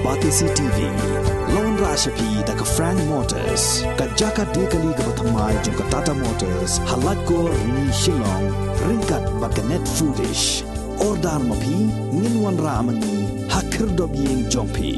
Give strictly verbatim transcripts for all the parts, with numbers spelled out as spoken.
Batesi T V la wanrah sha phi da ka Frank Motors, ka jaka die kali kaba thymmai jong ka Tata Motors, ha Laitkor, Rni, Shillong, ryngkat bad ka Net Foodish. Order ma phi, ngin wanrah ma ngi ha khyrdop ïing jong phi.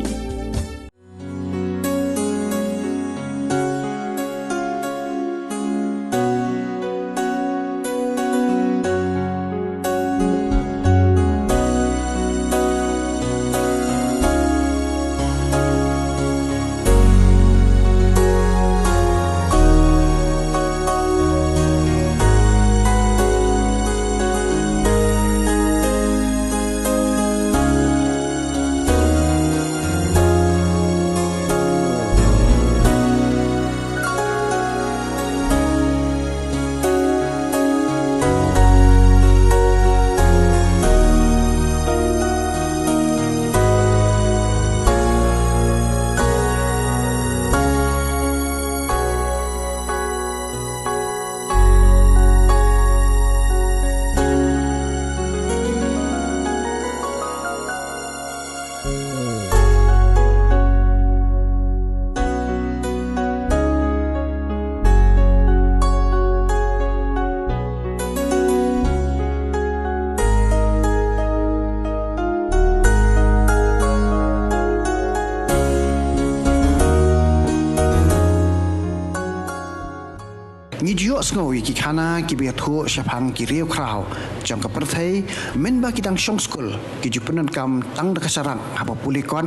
Ngi ju ïohsngew ïa ki khana kiba ïathuh shaphang ki riewkhraw jong ka pyrthei, mynba ki dang shong skul, ki ju pyndonkam tang da ka sharak haba pule kot,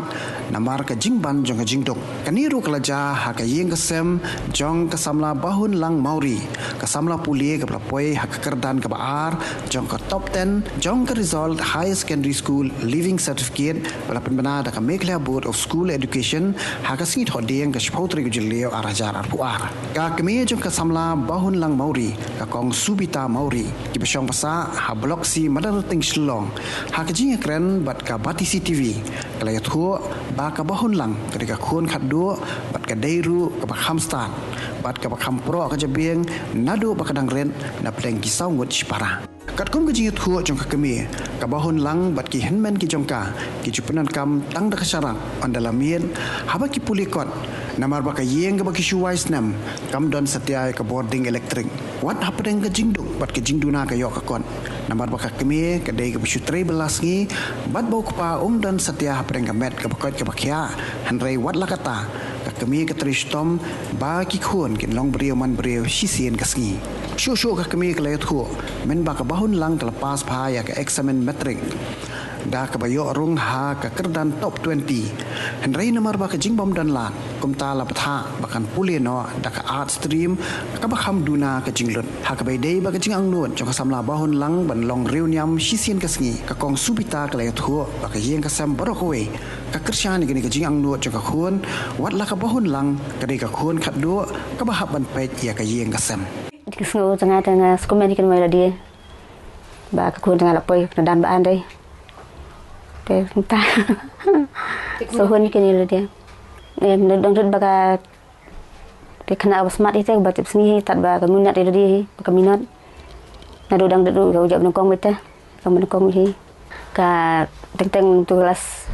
namar ka jingban jong ka jingduk. Kane ruh ka la jia ha ka ïing ka sem jong ka samla Bahunlang Mawrie, ka samla pule kaba la poi ha ka kyrdan kaba ar jong ka top ten jong ka Result Higher Secondary School Leaving Certificate, ba la pynbna da ka Meghalaya Board of School Education ha ka sngi Thohdieng, ka shiphew tarik u Jylliew ar hajar arphew ar. Ka kmie jong ka samla Bahunlang Mawrie, ka Kong Subita Mawrie, kiba shong basa ha Block C, Madanrting, Shillong, ha ka jingïakren bad ka Batesi T V, ka la ïathuh ba ka Bahunlang ka dei ka khun khatduh bad ka dei ruh kaba kham stad bad kaba kham proh ka jabieng naduh ba ka dang rit na pdeng ki saw ngut shipara. Katkum ka jingïathuh jong ka kmie, ka Bahunlang bad ki hynmen ki jong ka ki ju pyndonkam tang da ka sharak ynda la miet haba ki pule kot, namar ba ka ïing kaba ki shu wai snem kam don satia ïa ka bording elektrik. Wat hapdeng ka jingduk bad ka jingduna ka ïoh ka kot, namar ba ka kmie ka dei kaba shu trei bylla sngi bad ba u kpa um don satia hapdeng ka met kaba koit kaba khiah. Hynrei wat la katta, ka kmie ka trei shitom ba ki khun kin long briew man briew shisien ka sngi. Shuh shuh ka kmie ka la ïathuh mynba ka Bahunlang ka la pass bha ïa ka eksamin matrik da kaba ïoh rung ha ka kyrdan top twenty. Hynrei namar ba ka jingbym don lad, kumta la bthah ba kan pule noh da ka art stream kaba kham duna ka jinglut. Ha kaba ïadei bad ka jingangnud jong ka samla Bahunlang ban long riewniam shisien ka sngi, ka Kong Subita ka la ïathuh ba ka ïing ka sem baroh kawei ka kyrshan ïa kane ka jingangnud jong ka khun, wat la ka Bahunlang ka dei ka khun khatduh kaba hap ban peit ïa ka ïing ka sem. Ki sngew tang nga tang nga sngewmen ïa kane mai lade ba ka khun tang nga la poi ka dang ba an dei. Te mynta sngewhun ïa kane lade. Em, dang dut ba ka Te khynnah ba smat hi te ba tip sngi hi, tad ba ka ngunat ïa lade hi ba ka minot. Naduh dang dei ruh ka u jop nyngkong beit te. Long ba nyngkong hi. Ka teng teng tu klas,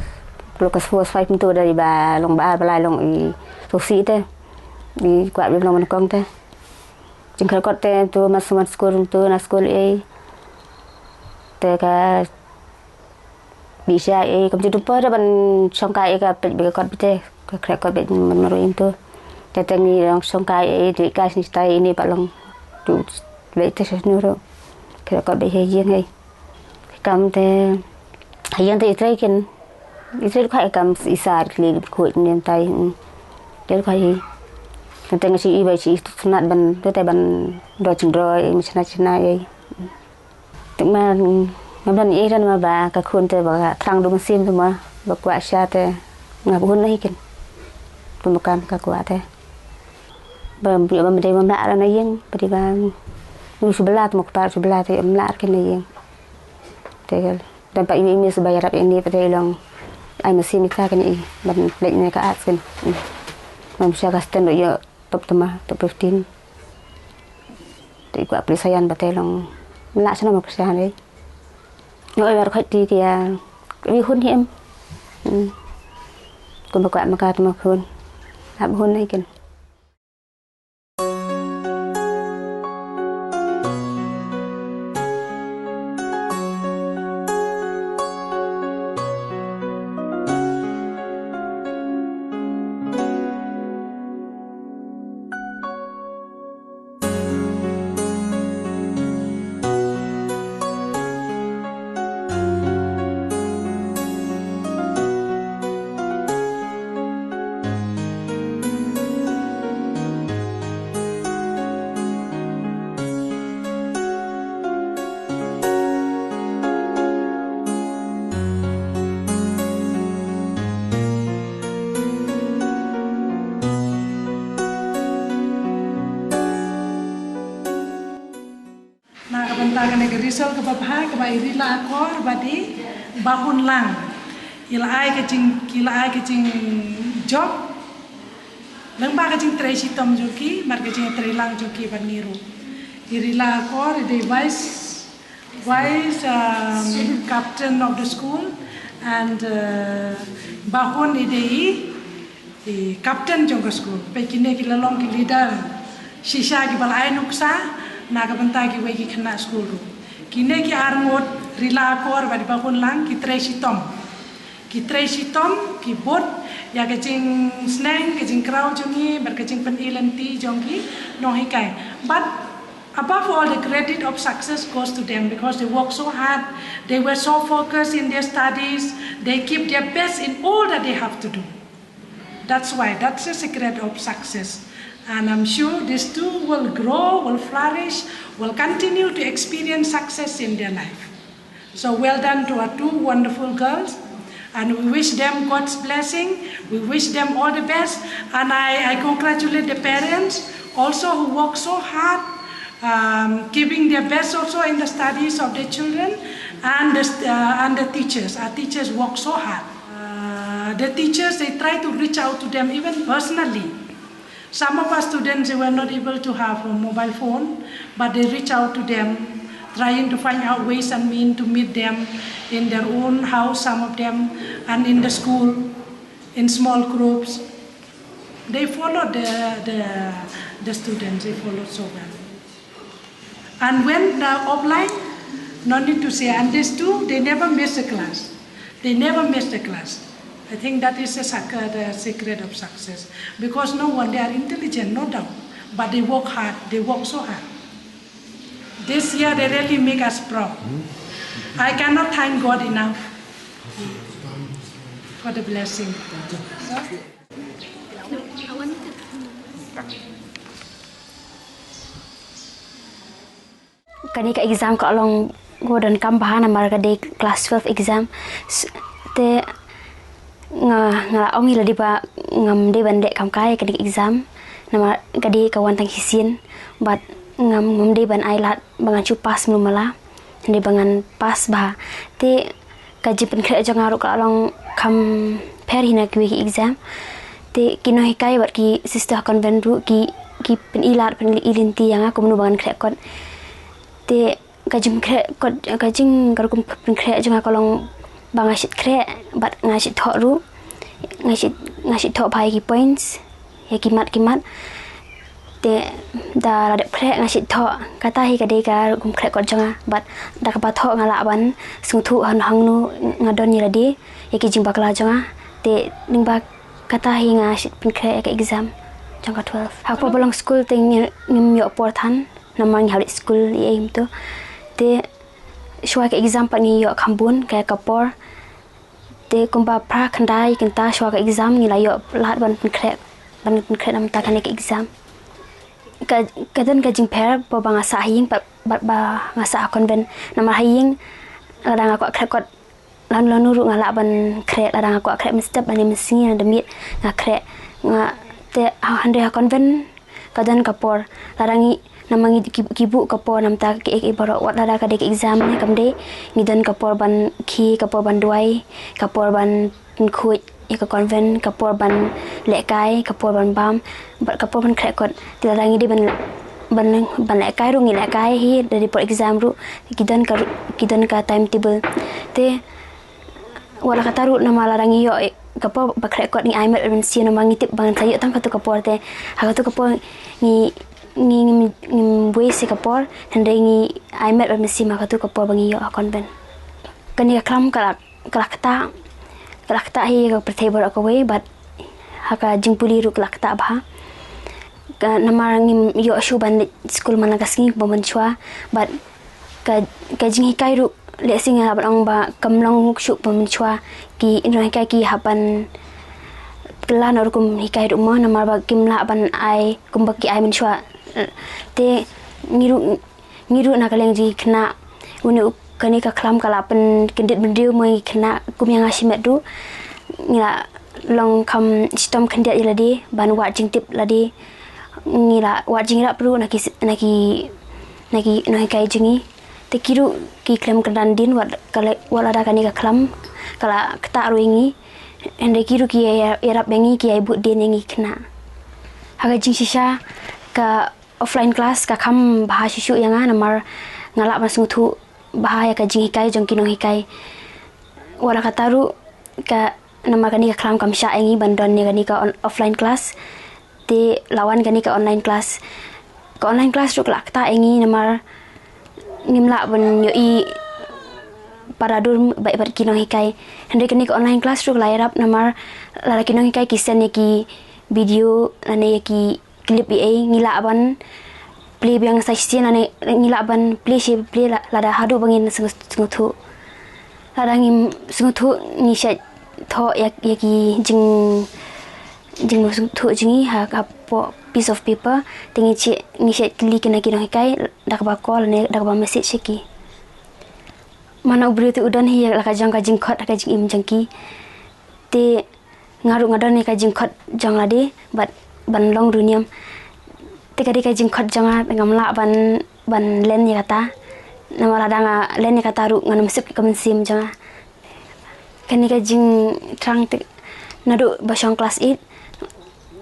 klas four, five tu da dei ba long ba ar ba lai long i sngewsih te. I kwah ba long ba nyngkong te. Jingkyrkot te tu mas man skul tu na skul ei. Te ka Bishar ei, kam ju dum poi da ban shongkai ei ka peit beit ka kot beit te, ka khreh kot beit man marwei to. Te teng ni long shongkai ei, te ka sni tai ini pat long tu beit te snu ro. Khreh kot beit hei ïing hei. Kam te hei ïing te i trei kin. I trei ka kam i sar kli khuid ni tai. Te ka hi. Te teng si i bai si i sunat ban, te ban do ching do ei, mi chna chna ei. Te ma, ngam don ei ran ma ba ka khun te ba ka thrang du mynsiem te ma, ba kwah sha te nga ba hun na hi kin. Te ma kam ka kwah te. Ba, ba, ba, ba dei ba mlah na ïing, ba dei ba, nu shu bla te ma kpa shu bla te mlah kin na ïing. Te ka, dan pa imi imi shu ba ïarap ini pa te long. Ai mynsiem ita kin i, ban leit ne ka arts kin. Mam sha ka stand ïa top tama, top fifteen. Te i kwah pli sayan ba te long. Mlah shano ma pli sayan ei. Oi, war khot ti ki ya. Wi hun hi em. Hmm. Kumba kwah ma ka te ma khun. Hap hun ai ken. Na ka bynta kane ka result kaba bha kaba i Rila Akor bad i Bahun Lang. Ki la ai ka jing, ki la ai ka jingjop. Lyngba ka jingtrei shitom jong ki, bad ka jingtrei lang jong ki bad ngi ruh. I Rila Akor i dei vice, vice um, captain of the school, and uh, Bahun i dei i i captain jong ka school. Peit kine ki la long ki leader shisha kiba la ai nuksa na ka bynta kiwei ki khynnah school ruh. Kine ki arngut Rila Akor bad i Bahun Lang ki trei shitom. Ki trei shitom, ki bud ïa ka jingsneng, ka jingkraw jong ngi bad ka jingpyni lynti jong ki nonghikai. But above all, the credit of success goes to them because they work so hard, they were so focused in their studies, they keep their best in all that they have to do. That's why, that's the secret of success. And I'm sure these two will grow, will flourish, will continue to experience success in their life. So well done to our two wonderful girls. And we wish them God's blessing. We wish them all the best. And I, I congratulate the parents also who work so hard, um, giving their best also in the studies of their children and the, st- uh, and the teachers. Our teachers work so hard. Uh, the teachers, they try to reach out to them even personally. Some of our students, they were not able to have a mobile phone, but they reach out to them, trying to find out ways and means to meet them in their own house, some of them, and in the school, in small groups. They followed the, the, the students, they followed so well. And when the offline, no need to say, and these two, they never miss a class. They never miss the class. I think that is the, sac- the secret of success. Because no one, they are intelligent, no doubt. But they work hard, they work so hard. This year, they really make us proud. I cannot thank God enough for the blessing. Kane ka exam ka long ko don kam bha namar ka dei class twelve exam. S- te nga nga la ong ïa lade ba ngam dei ban leh kam kai kane ka exam namar ka dei ka wan tang shisien, but ngam ngam dei ban ai lad ba ngan shu pass mlu mala. Dei ba ngan pass bha. Te ka jingpynkhreh jong nga ruh ka long kham pher hi na kiwei ki exam. Te ki nonghikai bad ki sister convent ruh ki ki pyni lad pyni lynti ïa nga kumno ba ngan khreh kot. Te ka jingkhreh kot ka jing ka rukom pynkhreh jong nga ka long ba nga shait khreh bad nga shait thoh ruh. Nga shait nga shait thoh bha ïa ki points. Ïa ki mat ki mat. Te da la dep khreh nga shait thoh, kata hi ka dei ka rukom khreh kot jong nga, bad da kaba thoh nga lah ban sngewthuh hangno hangno nga don ïa lade, ïa ki jingbakla jong nga. Te lyngba kata hi nga shait pynkhreh ïa ka exam jong ka twelve. Ha kaba long skul te ngi ngim ïoh por than namar ngi hap leit skul ïa em to. Te shuwa ka exam pat ngi ïoh kham bun ka ka por. Te kumba phra khyndai kynta shuwa ka exam ngi la ïoh lad ban pynkhreh ban pynkhreh namar ta kane ka exam. Ka ka don ka jingpher ba ba nga sah ha ïing bad ba nga sah ha convent namar ha ïing lada nga kwah khreh kot lano lano ruh nga lah ban khreh lada nga kwah khreh mynstep ban mynsngi lada miet nga khreh nga te ha hynrei ha convent ka don ka por lada ngi namar ngi ki buh ka por namar ta ki ek baroh wat lada ka dei ka exam ne kam dei ngi don ka por ban khie ka por ban duwai ka por ban pynkhuid ïa ka convent ka por ban lehkai ka por ban bam bad ka por ban khreh kot te lada ngi dei ban ban ban lehkai ruh ngi lehkai hi da dei por exam ruh ki don ka ki don ka timetable te wat la kata ruh namar lada ngi ïoh ka por ba khreh kot ngi ai met bad mynsiem namar ngi tip ba ngan sa ïoh tang katu ka por te. Ha katu ka por ngi ngi ngim ngim waste ïa ka por, hynrei ngi ai met bad mynsiem ha katu ka por ba ngi ïoh ha convent. Kane ka khlam ka la ka la ktah ka la ktah hi ka pyrthei baroh kawei bad ha ka jingpule ruh ka la ktah bha. Ka namar ngim ïoh shuh ban leit skul man la ka sngi kumba mynshuwa bad ka ka jinghikai ruh lehse nga lah ban ong ba kam long shuh kumba mynshuwa. Ki nonghikai ki hap ban kylla noh rukom hikai ruh mo namar ba kim lah ban ai kumba ki ai mynshuwa. Te ngi ruh ngi ruh na ka liang jong ki khynnah. Une u kane ka khlam ka la pynkyndit bynriew mo ïa ki khynnah kum ïa nga shimet ruh. Ngi la long kham shitom khyndiat ïa lade ban wad jingtip lade. Ngi la wad jingïarap ruh na ki na ki na ki nonghikai jong ngi. Te ki ruh ki khlem kyrdan dien wat ka la wat lada kane ka khlam ka la ktah ruh ïa ngi. Hynrei ki ruh ki ïa- ïarap ïa ngi, ki ïa bud dien ïa ngi khynnah. Ha ka jingshisha ka offline class ka kham bha shisha ïa nga namar nga lah ban sngewthuh bha ïa ka jinghikai jong ki nonghikai. Wat la katta ruh ka namar kane ka khlam kam shah ïa ngi ban don ïa kane ka on- offline class. Te la wan kane ka online class. Ka online class ruh ka la ktah ïa ngi namar ngim lah ban ïohi para dur bad bad ki nonghikai. Hynrei kane ka online class ruh ka la ïarap namar lada ki nonghikai ki send ïa ki video lane ïa ki clip ïa ei ngi lah ban play biang sa shisien lane ngi lah ban play shi play la- lada haduh ba ngin sngewthuh. Lada ngim sngewthuh ngi shait thoh ïa ïa ki jing jingmut sngewthuh jong ngi ha ka po- piece of paper. Te ngi shait ngi shait kylli ki na ki nonghikai da kaba call ne da kaba message sha ki. Mano u briew te u don hi ïa la ka jong ka jingkhot ha ka jingim jong ki. Te nga ruh nga don ïa ka jingkhot jong lade bad ban long riewniam. Te ka dei ka jingkhot jong nga te ngam lah ban ban len ïa kata. Namar lada nga len ïa kata ruh ngan ym suk ïa ka mynsiem jong nga. Kane ka jingthrang te naduh ba shong class eight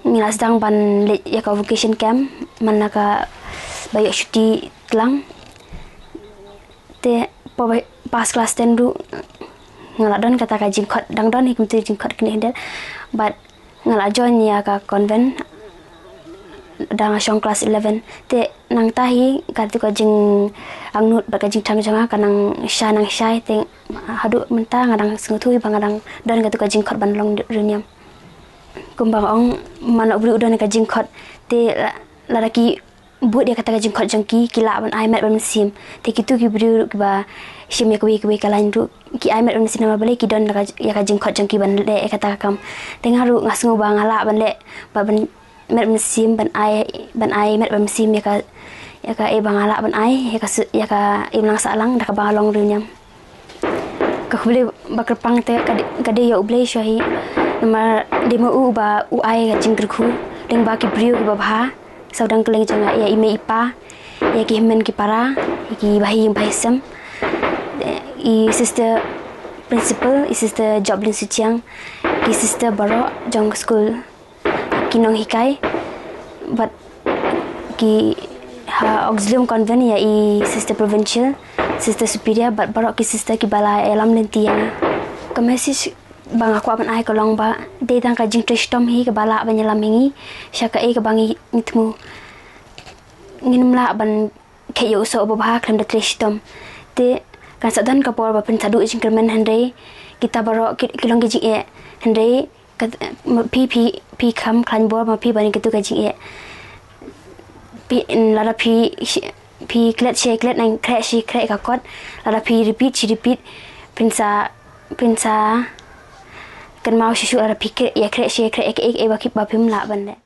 ngi la sdang ban leit ïa ka vocation camp man la ka ba ïoh shuti tlang. Te pop- pass class ten ruh nga la don kata ka jingkhot dang don hi kumta jingkhot kine hyndet. Bad nga la join ïa ka convent da nga shong class eleven. Te nangta hi katu ka jingangnud bad ka jingthrang jong nga ka nang shai nang shai te haduh mynta nga dang sngewthuh hi ba nga dang don katu ka jingkhot ban long riewniam. Kumba nga ong man la u briew u don ka jingkhot te la- lada ki bud ïa kata ka jingkhot jong ki ki lah ban ai met ban mynsiem. Te kitu ki briew ruh kiba shim ïa kawei kawei ka lain ruh ki ai met ban mynsiem namar balei ki don ïa ka jingkhot jong ki ban leh ïa kata ka kam. Te nga ruh nga sngew ba nga lah ban leh ba ban met ban mynsiem ban ai ban ai met ban mynsiem ïa ka ïa ka ei ba nga lah ban ai ïa ka ïa ka imlang sahlang da kaba nga long riewniam. Ka khublei ba kyrpang te ka dei ïa U Blei shuwa hi. Namar dei ma u ba u ai ka jingkyrkhu lyngba ki briew kiba bha. Sawdong kylleng jong nga ïa i mei i pa ïa ki hynmen ki para ïa ki bahaïing bahaïsem, i sister principal, i sister Joplin Suchiang, ki sister baroh jong ka skul, ki nonghikai bad ki ha Auxilium Convent ïa i sister provincial, sister superior bad baroh ki sister kiba la ïalam lynti ïa nga. Ka message ba nga kwah ban ai ka long ba dei tang ka jingtrei shitom hi kaba lah ban ïalam ïa ngi sha kaei kaba ngi thmu. Ngim lah ban khet ïa u soh uba bha khlem da trei shitom. Te kan sa don ka por ba phin sa duh jingkyrmen hynrei kita baroh ki long ki jingeh hynrei phi phi phi kham khlaiñ bor ma phi ban ïa katu ka jingeh. Phi lada phi phi klet shi klet nang khreh shi khreh ka kot lada phi repeat shi repeat phin sa phin sa kynmaw shuh shuh lada phi ïa khreh shi ïa khreh ïa kaei kaei ba phim lah ban leh.